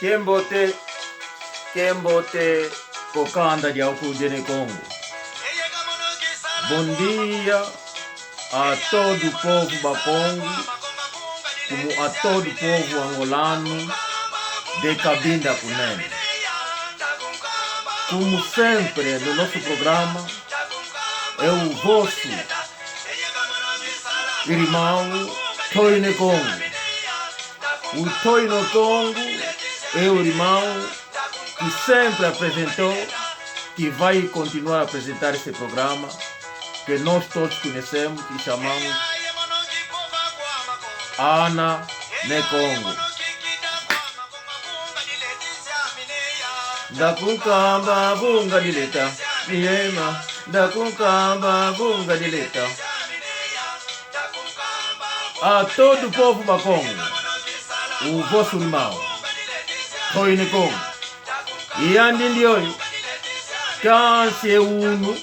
Kembote, kembote, kokanda dia okudene Congo. Bom dia a todo o povo bakongo, como a todo o povo angolano de Cabinda Cunene. Como sempre no nosso programa, é o vosso irmão Toine Congo. O Toino Congo é o irmão que sempre apresentou, que vai continuar a apresentar esse programa que nós todos conhecemos e chamamos Ana Nekongo. Ndakukamba bunga dileta niyema ndakukamba bunga dileta a todo o povo bakongo, o vosso irmão Toine Congo iyandi ndioyo kansi eunu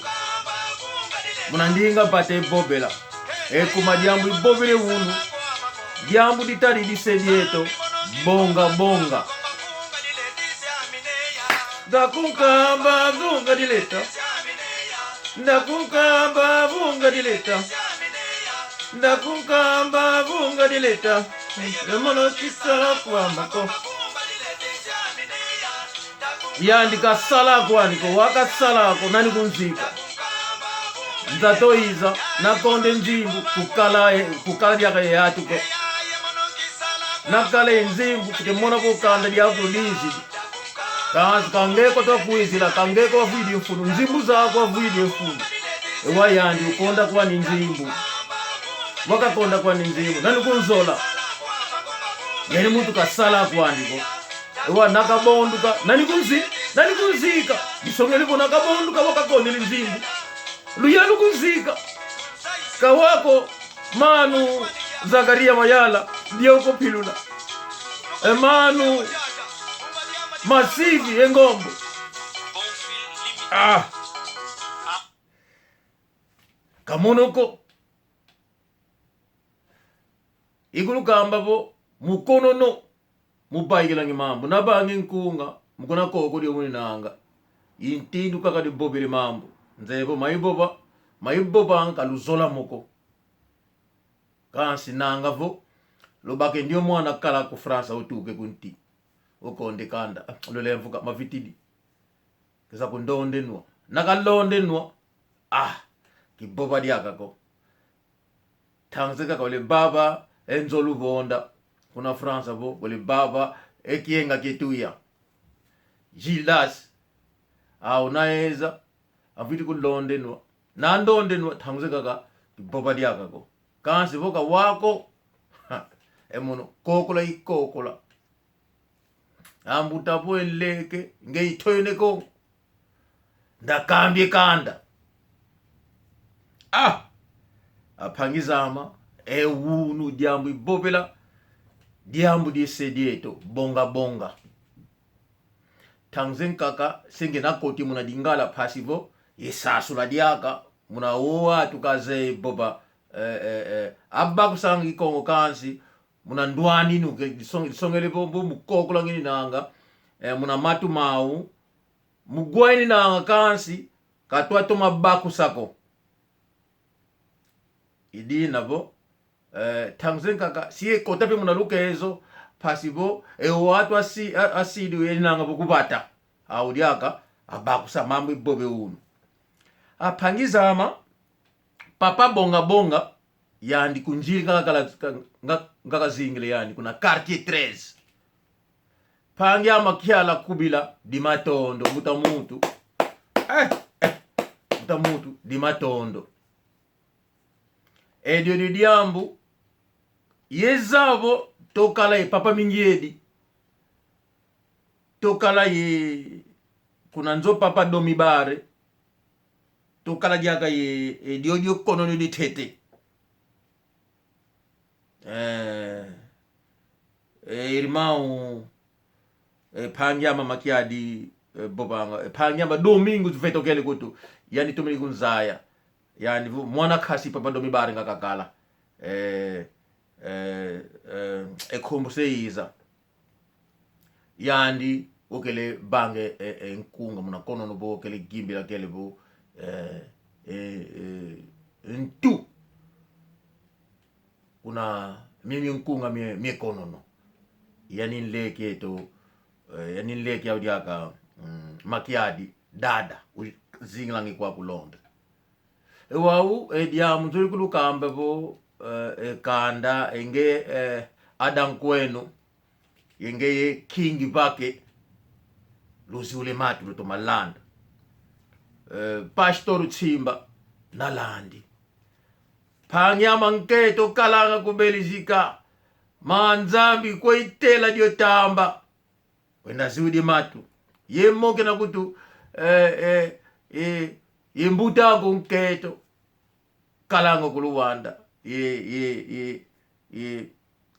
munandinga pata ebobela ekuma diambu ibobele unu diambu ditali disedieto bonga bonga ndakunkamba vunga dileta ndakunkamba vunga dileta ndakunkamba vunga dileta emono kisala kwamako yandikasalako aniko wakasalako nani kunzika nzatoiza nakonde nzimbu kukala kukala lyaka yatuko nakala enzimbu kutemona kukanda lyakulizi kanzi kangeko twakuizila kangeko wavuidi mfunu nzimbu zako wavuidi mfunu ewa yandi ukonda kuwa ni nzimbu wakakonda kuwa ni nzimbu nani kunzola yeni mutu kasala kwandiko ewa nakabonduka nani kunzi nani kunzika lisongelipo nakabonduka wakakondeli nzimbu luya lukunzika kawako manu Zakaria Mayala diokopilula emanu Masivi engombo ah. Kamonoko ikulukamba bo mukonono mubaikilangi mambo nabangi nkunga mukona koko diomuni nanga intindu kaka dibobele mambo nzebo maiboba maiboba kaluzola moko kansi nanga vo lobake ndio mwana kala ku Fransa utuke kunti ukonde kanda lulemvuka mavitidi keza kundonde nwa nakalonde nwa ah kiboba diakako tangzeka kole baba enzoluvonda kuna Fransa bo kole baba ekienga kituya Gildas awu naeza aviti kulonde nwa nandonde nwa tangzeka ka kiboba diakako kansi voka wako emono kokola ikokola ambutapo enleke ngeithoyoneko ndakambye kanda ah aphangizama ewunu diambu ibobela diambu diesedieto bonga bonga tangze nkaka senge nakoti muna dingala phasi vo yesasula diaka muna watu kaze boba eh, eh, eh, abakusanga ikongo kansi muna ndwani nuke lisongele bo mukokola ngini nanga eh, muna matu mau mugwaini nanga kansi katwa to mabakusako idina bo eh, tangze nkaka siye kota pe muna lukezo phasi bo ewatu asi asidi yenanga bokubata audiaka abakusa mambo ibobe unu aphangizama papa bonga bonga yandi kunjili ngakazingile yandi kuna quartier 13 phangi amakyala kubila dimatondo mutamutu eh, eh, mutamutu dimatondo edio di diambu yezavo tokala ye papa mingi edi tokala ye kuna nzo papa domibare tokala diaka ye edio dio konono di tete eh, eh, irmão eh, phangyama makiadi eh, bobanga eh, phangyama domingo zvetokele kutu yani tumili kunzaya yani mwana khasi papa domibare ngakakala eh, eh, eh, ekhumbu seyiza. Yandi okele bange nkunga muna konono bo okele gimbila kele bo ntu kuna mimi nkunga mie, mie konono yani nleki eto yani nleki audiaka makiadi dada zingilangi kwa ku Londres ewau ediamu nzuri kulukamba bo ekanda enge adankwenu yenge kingi vake luziule matu lutomalanda pastor Tsimba nalandi phanyama nketo kalanga kubelizika manzambi kweitela diotamba wenda ziudi matu yemoke na kutu yembutako nketo kalanga kuluwanda ye ye ye ye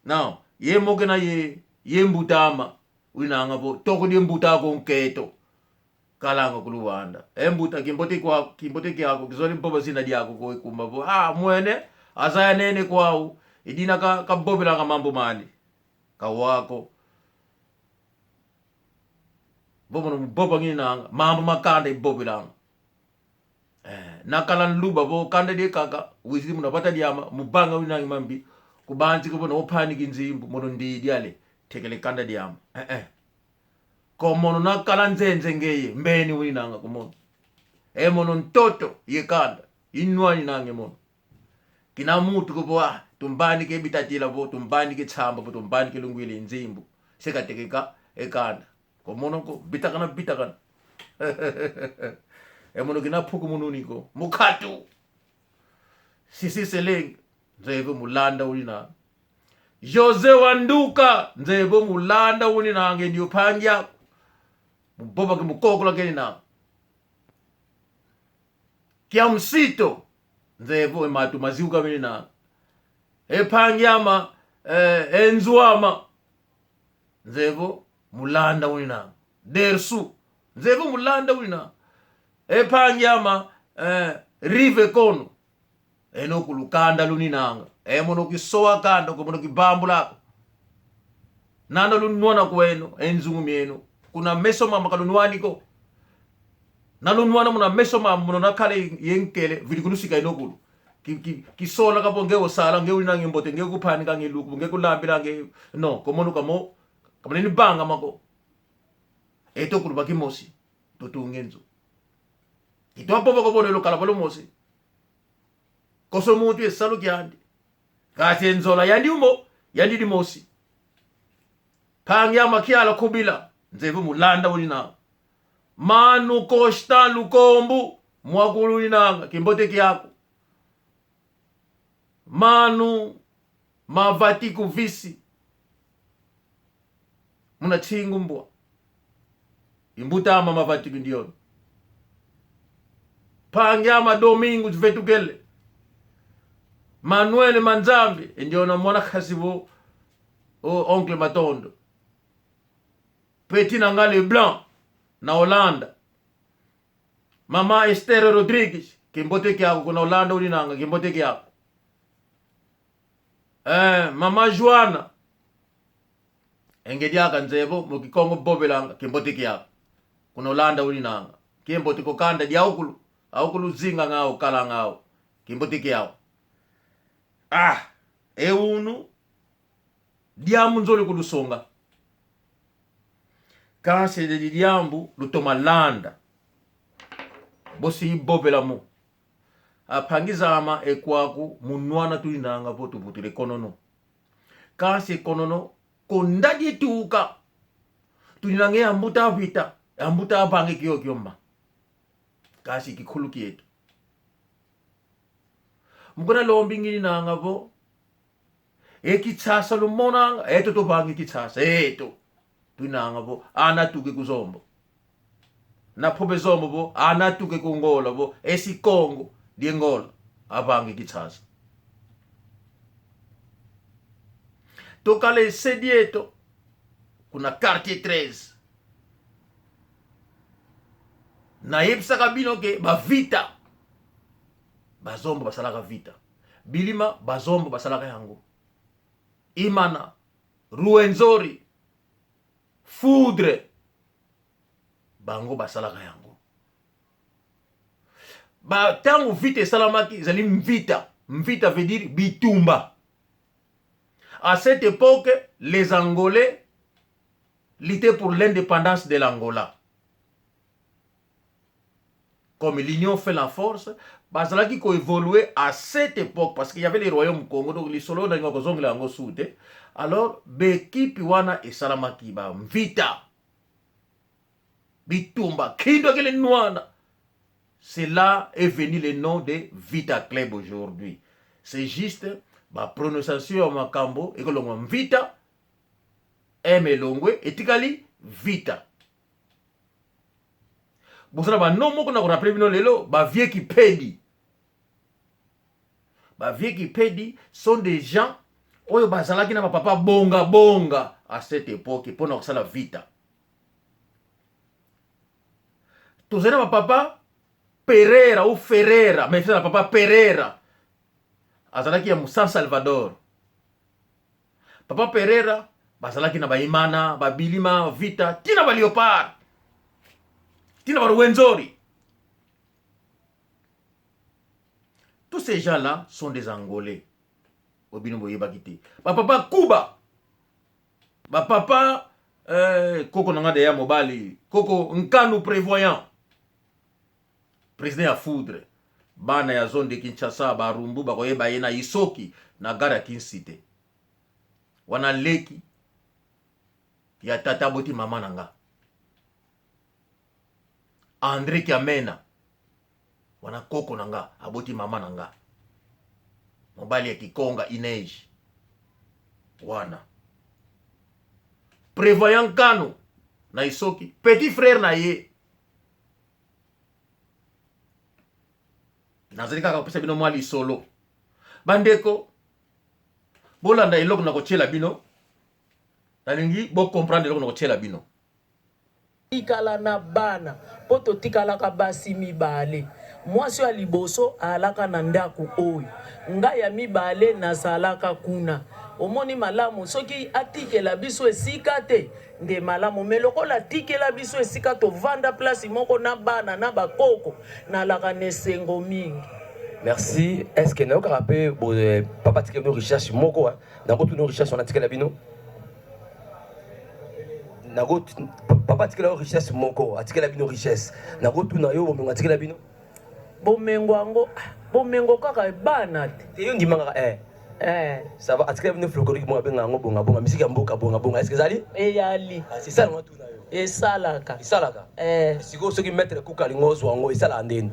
no yemoke na ye yembutama winanga bo toko diembutako nketo kalanga kuluwanda embuta kimbote kwa kimbote kyako kizoli mpoba zina dyako koikumba bo ah mwene azaya nene kwau idina ka kabobelanga mambo mani kawako bomo boba nginanga mambo makanda ibobelanga nakala nluba bo kanda die kaka wizi munapata diama mubanga winangi mambi kubanzi kubo nophani kinzimbu mono ndidi ale thekele kanda diama komono nakala nzenze ngeye mbeni winanga kumono emono ntoto yekanda inwani nange mono kina mutu kubo ah tumbani ke bitatila bo tumbani ke tsamba bo tumbani ke lungwile nzimbu sekatekeka ekanda komono ko bitakana bitakana emono kina phuku mununiko mukhatu sisi seleng nzeve mulanda ulina Jose Wanduka nzeve mulanda ulinange ndiyo phangi yako muboba ke mukoko lakeni na kya msito nzevo ematu maziuka mini na ephangi ama enzuama nzevo mulanda ulina dersu nzevo mulanda ulina ephangi ama rive kono eno kulukanda luninanga emono kisowa kanda komono kibambulako nanda lunwana kweno enzungu mieno kuna meso mama kalunwaniko nalunwana muna meso mama muno nakhale yenkele vilikulusika inokulu kisola kapo nge osala nge ulinange mbote nge kuphani kangeluku nge kulambila nge no komono kamo kamaneni banga mako eto kulu bakimosi tutungenzo itwapopo kobona lokala palomosi koso muntu esalu kyandi kati enzola yandi umo yandi limosi phangi amakyala khubila nzevu mulanda ulinanga manu costa lukombu mwakulu ulinanga kimbote kyako manu mavati kuvisi muna tsingu mbwa imbutama mavati kundiyono phangi ama domingo zivetukele Manuel Manzambi ndiona mwana khasibo o oncle Matondo Petit nanga le blanc na Hollanda Mama Esther Rodriguez kimbote kyako kuna Hollanda ulinanga kimbote kyako Mama Joana engediaka nzebo mukikongo bobelanga kimbote kyako kuna Hollanda ulinanga kimbote kokanda diaukulu aukulu zinga ngao kala ngao kimbote kyao ah eunu diamu nzoli kulusonga kanse de diambu lutomalanda bosi ibobela mu aphangizama ekwaku munwana tulinanga po tuputule konono kanse konono kondadi etuka tulinanga ambuta avita ambuta apange kiyo kyoma kasi kikhulu kietu mukona lombi ngini nanga po ekitsasa lumonanga eto topange kitsasa eto tuinanga po anatuke kuzombo naphobe zombo po anatuke kungola po esikongo diengola apange kitsasa tokala esedieto kuna quartier 13 nayebisaka bino ke bavita bazombo basalaka vita bilima bazombo basalaka yango imana ruenzori Foudre bango basalaka yango. Ba tango vita esalamaki ezali mvita. Mvita veut dire bitumba. À cette époque, les Angolais luttaient pour l'indépendance de l'Angola. Comme l'union fait la force, bazalaki ko évoluer à cette époque parce qu'il y avait le royaume Congo donc lisolo nalinga kozongela yango su te. Alors bekipi wana esalamaki ba mvita bitumba kindo kele nwana. C'est là est venu le nom de Vita Club aujourd'hui. C'est juste ba prononciation ya makambo ekolongwa mvita M elongwe etikali Vita. Boza na ba nom moko na ko rappeler bino lelo ba vieux Kipedi. Ba vieux Kipedi sont des gens oyo bazalaki na ba papa bonga bonga à cette époque pona kosala Vita. Tozali na ba papa Pereira ou Ferreira, mais na papa Pereira azalaki ya San Salvador. Papa Pereira bazalaki na baimana babilima vita tina ba leopard tina ba Rwenzori. Tous ces gens-là sont des Angolais. Obino boyebaki te. Ba papa Kuba, ba papa koko na nga deya mobali, koko Nkanu prévoyant, président ya foudre, bana ya zone de Kinshasa barumbu bakoyeba ye na Isoki na gare ya Kinsite. Wana leki ya tata boti mama na nga. André Kiamena wana koko na nga aboti mama na nga. Mobali ya Kikonga Ineige wana. Prévoyant Kano na Isoki, petit frère na ye. Nazali kaka kopesa bino mwa lisolo. Bandeko, bolanda eloko na kotiela bino. Nalingi bo comprendre eloko na kotiela bino. Tikala na bana po totikalaka basi mibale mwasi oyo ya liboso alaka na ndaku oyo nga ya mibale nazalaka kuna omoni malamu soki atikela biso esika te nde malamu me lokola atikela biso esika tovanda place moko na bana na bakoko nalaka na esengo mingi. Merci. Est-ce que nayokaka mpe papa atikela bino recherche moko nakotuna recherche wana atikela bino nako papa atikela yo richesse moko atikela bino richesse nakotuna yo bomengo atikela bino bomengo yango bomengo kaka bana te te yo ndimaka eh. Ça va atikela bino folklorique moko abenga yango bonga bonga misiki ya mboka bonga bonga est-ce que ezali eyali ah, c'est ça yango tuna yo esalaka esalaka Sikoyo soki maître Kuka alingi ozwa yango esalaka ndeni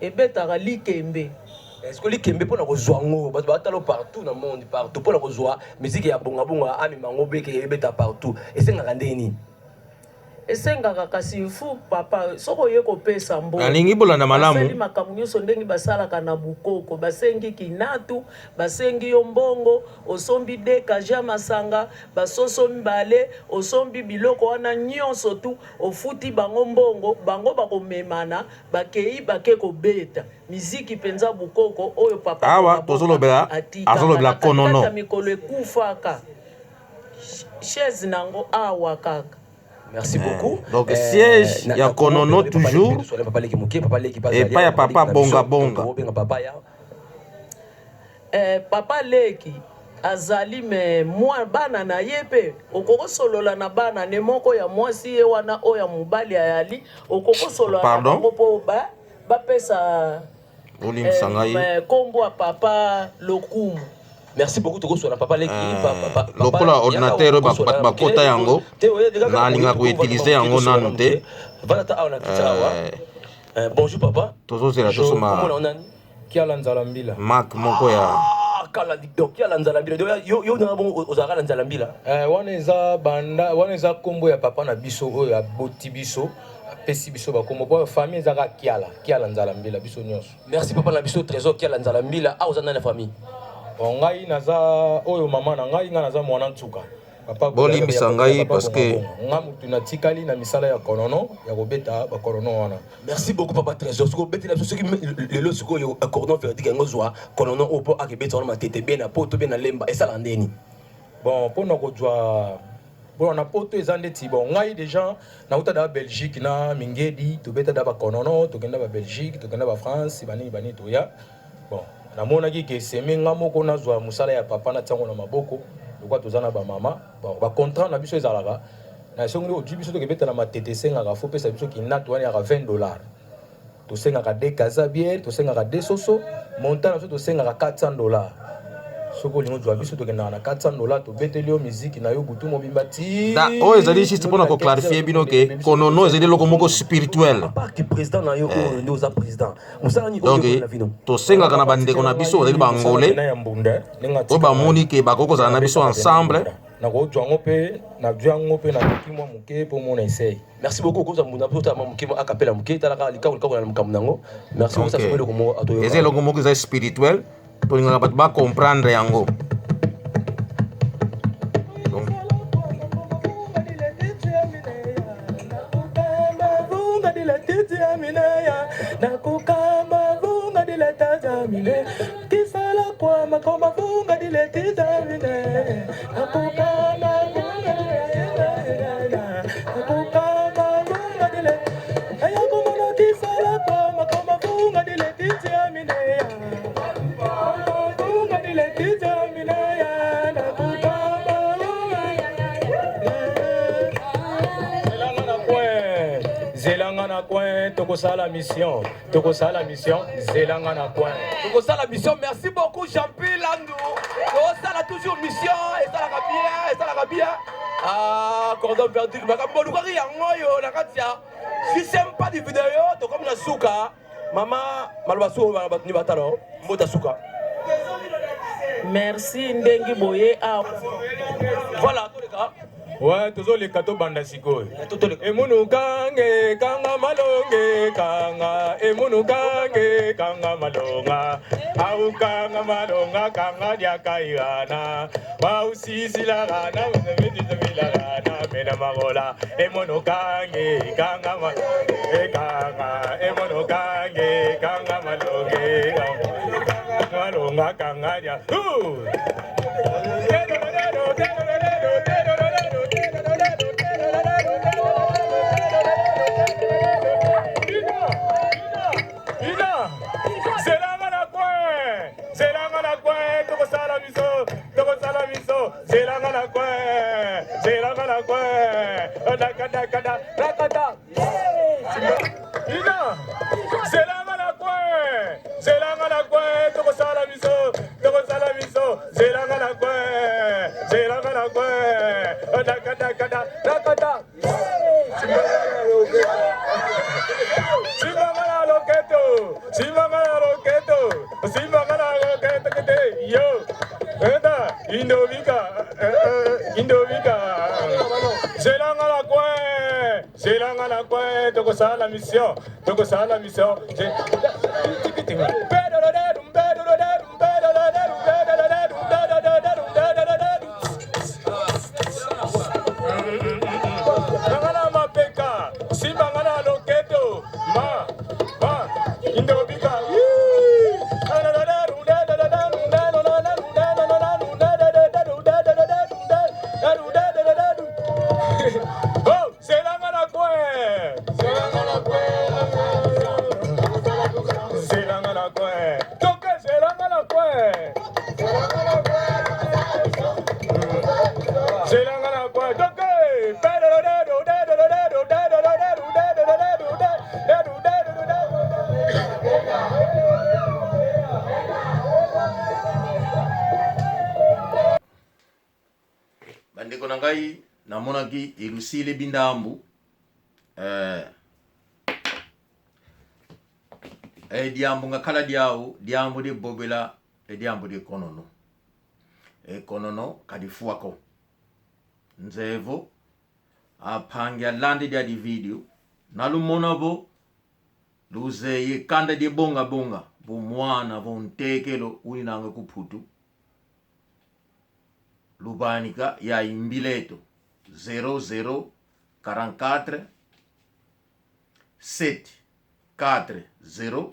ebetaka likembe. Est-ce que likembe mpona kozwa yango bato batalo partout na monde partout mpona kozwa misiki ya bonga bonga amema yango beke ebeta partout esengaka ndenge nini? Esengaka kasi fu papa soki oye kopesa mbongo Nalingi bolanda malamu. Basali makambo nyonso ndenge basalaka na bukoko basengi kinatu basengi yo mbongo osombi dkg ya masanga basoso mibale osombi biloko wana nyonso tu ofuti bango mbongo bango bakomemana bakei bake kobeta miziki penza bukoko oyo papa Awa Bonga Bonga tozolobela atikaka azolobela na katikati ya konono. mikolo ekufaka chaise nango awa kaka. Merci beaucoup. Donc siège ya konono toujours papa leki moke papa leki epai ya papa bonga bonga. Obenga papa ya Papa leki azali me mwa bana na ye pe okokosolola na bana ne moko ya mwasi ye wana oyo ya mobali ayali okokosolola na Pardon? bango po ba bapesa Bolimbisa ngai. kombo ya papa lokumu. Merci beaucoup tokosola papa leki papa Lokola ordinateur oyo bato bakota yango nalinga koutilize yango nanu te. Vanda ta awa na kiti awa. Bonjour papa. Tozozela tosomba Komona nani? Kiala nzala mbila. Mark moko ya Ah, kala donc kiala nzala mbila. Donc yo yo na bongo ozalaka na nzala mbila. Wana eza banda wana eza kombo ya papa na biso oyo aboti biso apesi biso bakombo po famille ezaka Kiala, Kiala nzala mbila biso nyonso. Merci papa na biso Trésor Kiala nzala mbila. Ah oza nani na famille? Bon ngai naza oyo mama na ngai, ngai naza mwana nsuka. Papa Bolimbisa ngai parce que nga mutu natikali na misala ya konono ya kobeta ba konono wana. Merci beaucoup papa Trésor. Siko betela biso soki lelo sikoyo cordon verdict yango zwa konono oyo po akebeta wana matete bien na poto bien na lemba esala ndeni. Bon pona kozwa Bon, na poto eza ndeti bon ngai deja nauta da Belgique na Mingedi, tobeta da ba konono, tokenda ba Belgique, tokenda ba France, banini banini toya. Bon, namonaki ke seme nga moko nazwa mosala ya papa natia yango na maboko lokola toza na bamama. Bon, bacontrat na biso ezalaka na songi ozwi biso tokebeta na Matete, esengaka fo pesa biso kinatu wana yaka 20 $. Tosengaka de kaza bière, tosengaka de soso, montant na biso tosengaka 400 $. Soki olingi ozwa biso, tokendaka na 400 $, tobeteli yo miziki na yo butu mobimba ti Da oyo ezali juste mpona koclarifier bino ke konono ezali eloko moko spirituel. Parti président na yo oyo nde oza président, mosala nini Donc oyo na bino? tosengaka na bandeko na biso bazali Bangolais ya mbunda ndenge oyo bamoni ke bakoki kozala na biso ensemble. Nakozwa yango mpe nazwi yango mpe nakoki mwa moke mpo mona esei. Merci beaucoup. Kozwa mbunda mpo otala moke, akapela moke, talaka likango likango na makambo nango. Merci. Donc osasa eloko moko atoyoka. Eza eloko moko eza spirituel, tolingaka bato bacomprendre yango. Donc Nakukamba vunga dileta mine kisala kwa makoma vunga dileta mine nakukamba vunga dileta, nakukamba vunga dile ayakumona kisala kwa makoma vunga dileta mine vunga dileta mine nakukamba. Zelanga na coin, zelanga na coin, tokosala mission, tokosala mission, zelanga na coin. Tokosala mission. Merci beaucoup, Jean-Pierre Landu. Tokosala toujours mission, esalaka bien, esalaka bien. Ah, cordon perdu, makambo olukaki yango oyo na kati ya système pas de video. Tokomi na suka. Mama, maloba su oyo bato ni batala mbota suka. Merci ndenge boye awa. Voilà, toleka. Ouais, tozoleka, tobanda sikoyo. Toleka. Emunu kange kanga malonge kanga, emunu kange kanga malonga au kanga malonga kanga diakairana wausisilarana mena mena magola emunu kange kanga malonge kanga, emunu kange kanga malonge malonga kanga dia. Ooh! Ina! Zelanga na coin! Zelanga na coin! Tokosala biso! Tokosala biso! Zelanga na coin! Zelanga na coin! Nakata kata! Nakata! Ina! Zelanga na coin! Zelanga na coin! Tokosala biso! Tokosala biso! Zelanga na coin! Zelanga na coin! Nakata kata! Nakata! Simbanga na loketo! Simbanga na loketo! Simbanga na loketo kete! Yo! Eta! Indobika! Eh, eh, Indobika! Zelanga na coin! Zelanga na coin! Tokosala mission! Tokosala mission! Nanga na mapeka, simbanga na loketo, ma, ma, indobika. Yee! Oh, zelanga na coin! Zelanga na coin! Zelanga na coin! Toke zelanga na coin! Zelanga na coin! Toke! Bandeko na ngai, namonaki elusile bindambu diambu nga kala diau diambu de bobela e diambu de konono e konono kadi fuako nzevo aphangi alandi dia di video nalumona bo luzeye kanda die bonga bonga bumwana buntekelo ulinanga kuphutu lubanika ya imbileto 00 44 7 4 0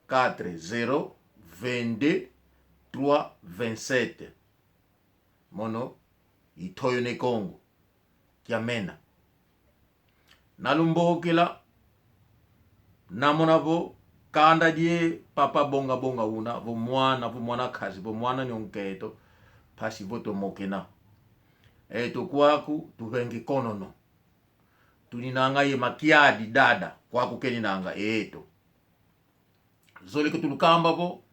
4 0 22 3 27 mono itoyo ne Congo. Kiamena. Nalumbokela namona vo kanda die papa bonga bonga una vo mwana vo mwana khazi vo mwana nyonketo phasi vo tomokena e tokwaku tuvengi konono tuninanga ye makiadi dada kwaku keninanga eto zoleke tulukamba vo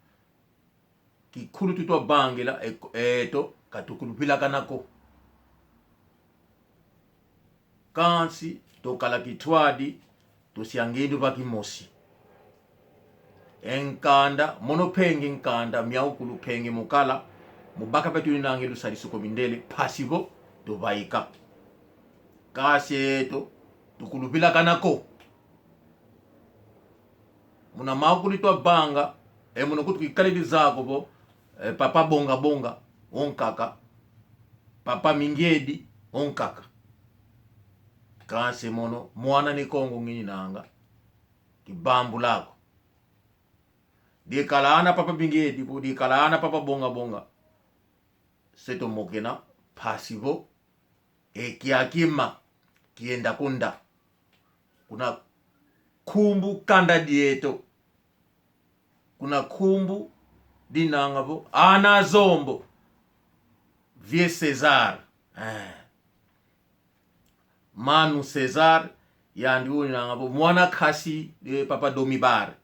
kikhulu tutwa bangela eto katukulupilaka nako Kasi tokala kitwadi tosiangendu vakimosi enkanda mono penge nkanda miaukulu penge mukala mubaka pe tulinange lusaliso ko mindele phasibo tobaika kasi eto tukulupilaka nako muna makuli twa banga e muno kutu kikaleli zako po e, papa bonga bonga onkaka papa mingiedi onkaka kanse mono mwana ni kongo ngini nanga kibambu lako dikala ana papa mingiedi po dikala ana papa bonga bonga seto mokena phasibo ekiakima kienda kunda kuna khumbu kanda dieto kuna khumbu dinanga bo ana zombo vie César eh. Manu César yandi oyo nanga bo mwana khasi de papa Domibar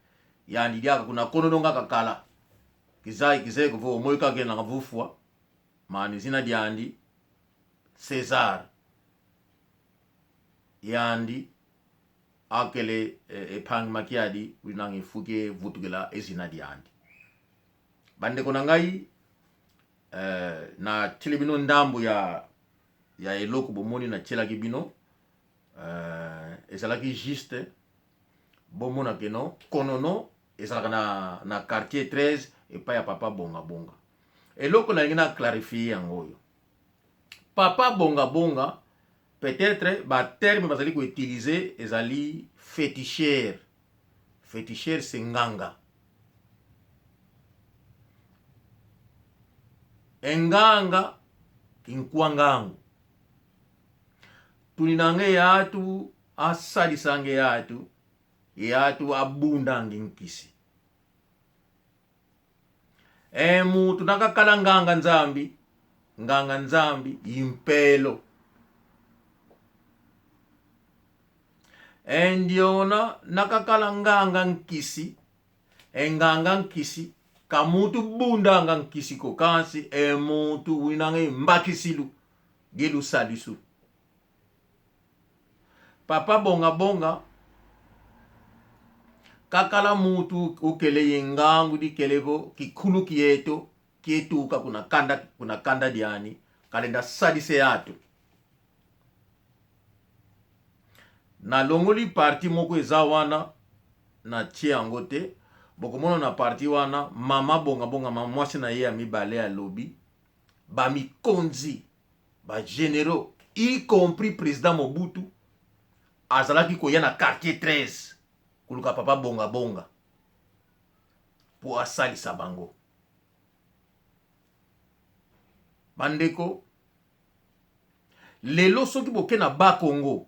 yandi diaka kuna kono nonga kakala kizai kizai ko moyo kake nanga vufwa mani zina diandi César yandi akele epangi makiadi winanga efuke vutukela ezina diandi bandeko na ngai na tieli bino ndambo ya eloko bomoni na tielaki bino ezalaki juste bomona keno konono ezalaka na quartier 13 epai ya papa bonga bonga. Eloko nalingi na clarifier yango oyo papa bonga bonga peut-être ba terme bazali ko utiliser ezali féticheur. Féticheur c'est nganga. Enganga inkwangangu tuninange yatu asalisange yatu yatu abundange nkisi e mutu nakakala nganga nzambi nganga nzambi impelo endiona nakakala nganga nkisi enganga nkisi kamutu bundanga nkisi ko kasi emutu winanga embakisilu gelusalisu papa bonga bonga kakala mutu ukele yengangu dikelevo kikulu kieto kietuka kuna kanda diani kalenda salise yatu na longoli parti moko eza wana na tie yango te bokomona na parti wana mama bonga bonga mama mwasi na ye ya mibale alobi ba mikonzi ba généraux y compris président Mobutu azalaki koya na quartier 13 koluka papa bonga bonga po asalisa bango bandeko lelo soki boke na Bakongo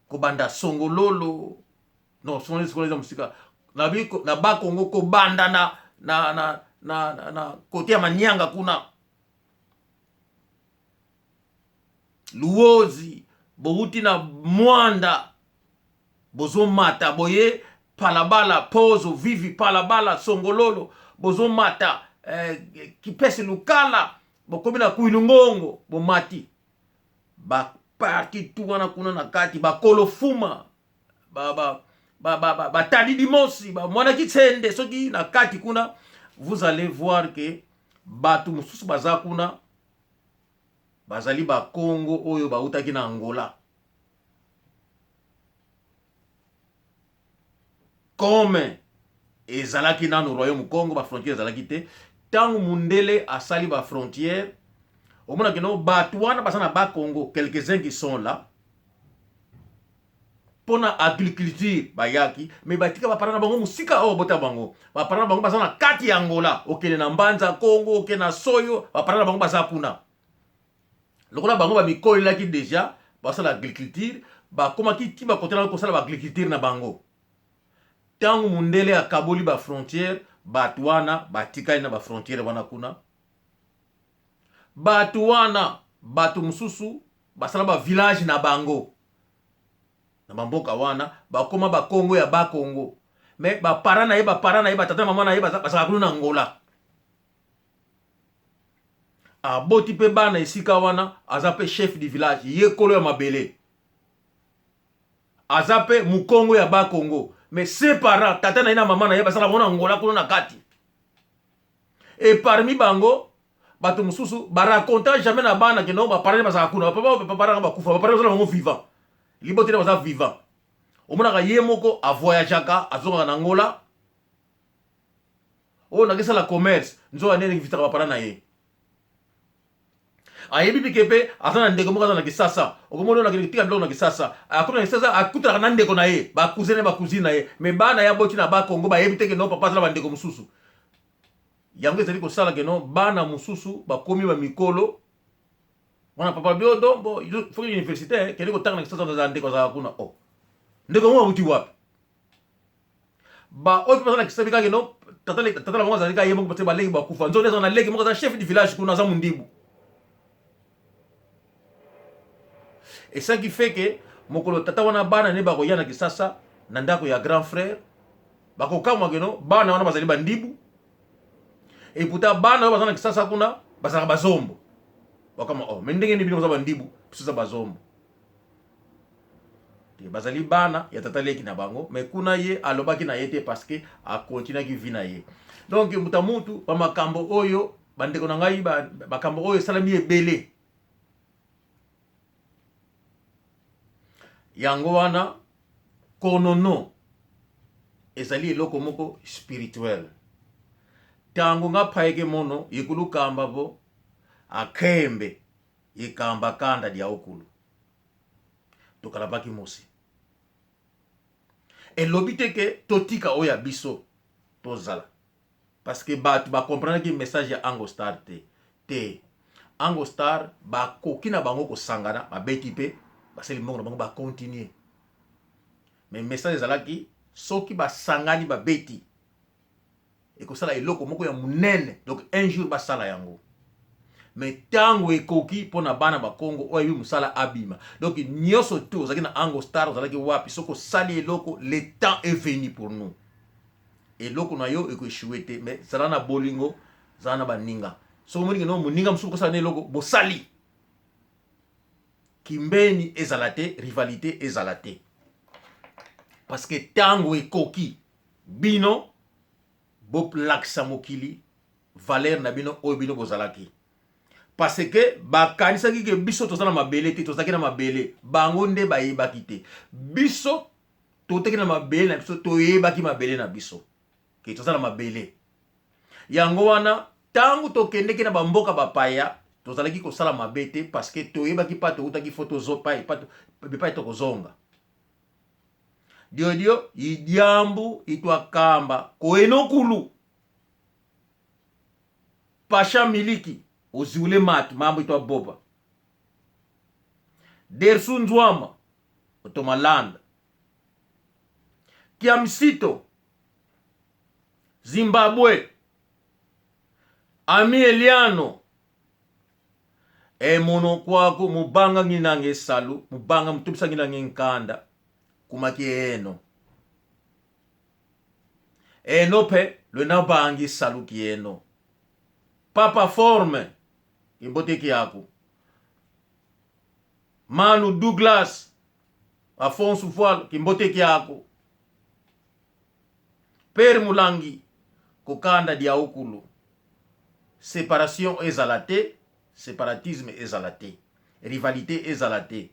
kobanda Songololo non Songololo eza mosika na Bakongo kobanda na kote ya Manianga kuna Luozi bowuti na Mwanda bozomata boye palabala pozo vivi palabala Songololo bozomata kipesi lukala bokomi na Kuilungongo bomati ba parti tu wana kuna na kati bakolo fuma ba batali dimosi ba mwana kitsende soki na kati kuna vous allez voir que bato mosusu baza kuna bazali bakongo oyo bautaki na Angola comme ezalaki nano royaume Congo ba frontière ezalaki te ntango mundele asali ba frontière omonaki no bato wana baza na Bakongo quelques-uns qui sont là mpona agriculture bayaki me batika bapara na bango mosika oyo bota bango bapara na bango baza na kati ya Angola okende na Mbanza Kongo okende na Soyo bapara na bango baza kuna. Lokola bango bamikolelaki deja basala agriculture, bakomaki ti bakotelaki kosala ba agriculture na bango. Ntango mundele akaboli ba frontière, bato wana batikali na ba frontière wana kuna. Bato wana, bato mosusu basala ba village na bango na bamboka wana, bakoma bakongo ya bakongo. Mais ba parents na ye, ba parents na ye, ba tata na mama na ye bazalaka kuna na Angola. Aboti mpe bana esika wana, aza mpe chef du village, ye kolo ya mabele, aza mpe mokongo ya bakongo. Mais ses parents, tata na ye na mama na ye, bazalaka bango na Angola kuna na kati. Et parmi bango bato mosusu baraconta jamais na bana ke non, baparent bazalaka kuna, baparent bakufa, baparent bazala bango vivant, libota nde baza vivant. Omonaka ye moko avoyageaka, azongaka na Angola, oyo nakesala commerce, nzoka nde vitaka baparent na ye. Ayebi bike mpe aza na ndeko moko aza na Kisasa, okomona oyo nakende tika biloko na Kisasa, akomi na Kisasa, akutanaka na ndeko na ye, bacousin na bacousine na ye. Mais bana ya boti na Bakongo bayebi te ke non, papa aza na bandeko mosusu. Yango ezali kosala ke non, bana mosusu bakomi bamikolo wana, papa bio do bo faut université, kende kotanga na Kisasa, aza ndeko azalaka kuna. Oh, ndeko yango awuti wapi? Ba oyo mpe baza na Kisasa kaka no tata tata na bango azali kaka ye moko, parce baleki bakufa. Nzoka eza na leki moko aza chef du village kuna, aza mundibu. Et ça qui fait que mokolo tata wana bana ne bakoya na Kisasa na ndako ya grand frère, bakokamwa ke no bana wana bazali bandibu, et pourtant bana oyo baza na Kisasa kuna bazalaka bazombo. Bakamwa, oh, mais ndenge nini bino boza bandibu, biso za bazombo te? Bazali bana ya tata leki na bango, mais kuna ye alobaki na ye te parce que akontinuaki vie na ye. Donc muta mutu bamakambo oyo, bandeko na ngai, makambo oyo esalami ebele. Yango wana konono ezali eloko moko spirituel. Ntango nga payeke mono yekulukamba bo akembe yekamba kanda dia okulu tokalabaki mosi, elobi te ke totika oyo ya biso tozala, parce que bato bakomprenaki message ya Ango Star te. Te, Ango Star bakoki na bango kosangana, babeti mpe basali mbongo na bango, bacontinue. Mais message ezalaki soki basangani babeti, ekosala eloko moko ya monene. Donc un jour basala yango, mais ntango ekoki mpona bana bakongo oyo ayebi mosala abima. Donc nyonso te ozalaki na Ango Star, ozalaki wapi, soki osali eloko, le temps est venu pour nous, eloko na yo ekoéchouer te. Mais zala na bolingo, zala na baninga. Soki omoni keno moninga mosusu kosala na eloko bosali, kimbeni ezala te, rivalité ezala te, parce que ntango ekoki bino bolakisa mokili valeur na bino oyo bino bozalaki. Parce que bakanisaki ke biso toza na mabele te, tozalaki na mabele, bango nde bayebaki te. Biso toteki na mabele na biso, toyebaki mabele na biso ke toza na mabele. Yango wana ntango tokendeki na bamboka bapaya, tozalaki kosala mabe te, parce que toyebaki pa toutaki, fo bipai tokozonga. Diodio idiambu itwakamba koenokulu pasha miliki oziule matu mambo itwa boba dersu nzwama otomalanda kiamsito Zimbabwe ami Eliano emono kwaku mubanga nginange salu mubanga mutubisa nginange nkanda kumaki eno eno pe lwena bangi salu kieno papa forme imboteki yaku Manu Douglas Afonso Voile kimboteki yako Père Mulangi kokanda diaukulu. Separation ezala te, separatisme ezala te, rivalité ezala te.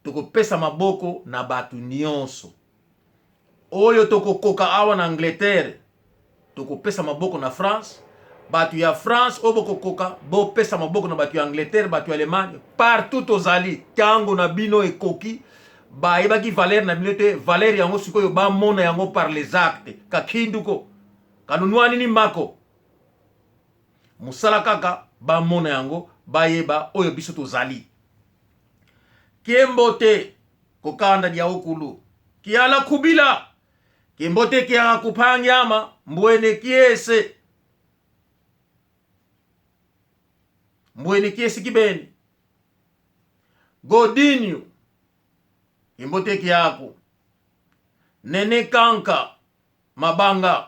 Tokopesa maboko na bato nyonso oyo tokokoka awa na Angleterre, tokopesa maboko na France. Bato ya France oyo bokokoka, bopesa maboko na bato ya Angleterre, bato ya Allemagne, partout tozali. Ntango na bino ekoki. Bayebaki valeur na bino te, valeur yango sikoyo bamona yango par les actes. Kakinduko kanunwani ni mako mosala kaka bamona yango, bayeba oyo biso tozali. Kiembote kokanda dia ukulu kiala kubila kimbote kia kupangyama mbwene kiese mbwene kiesi kibeni Godinho kimbote kiaku Nene Kanka Mabanga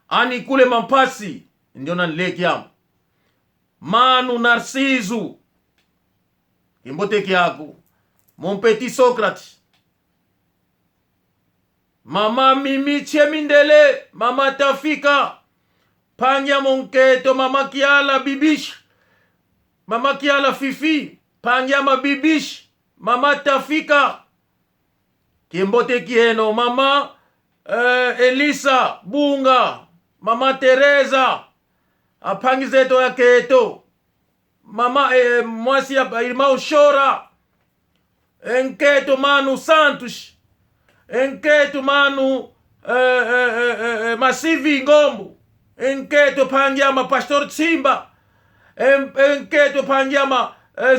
ani kule mampasi ndio nanlekiamu Manu Narciso kimbote kiaku mon petit Socrate Mama Mimi Chemindele Mama Tafika Panya Monketo Mama Kiala Bibish Mama Kiala Fifi Panya Mabibish Mama Tafika Kimbote Kieno Mama Elisa Bunga Mama Teresa Apangizeto ya Keto Mama mwasi ya Irmão Chora Enketo Manu Santos Enketo Manu Masivi Ngombo Enketo Pangiama Pastor Tsimba Enketo Pangiama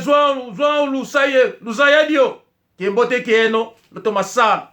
João Lusaye Lusayadio Kimbote Kieno Loto Masala.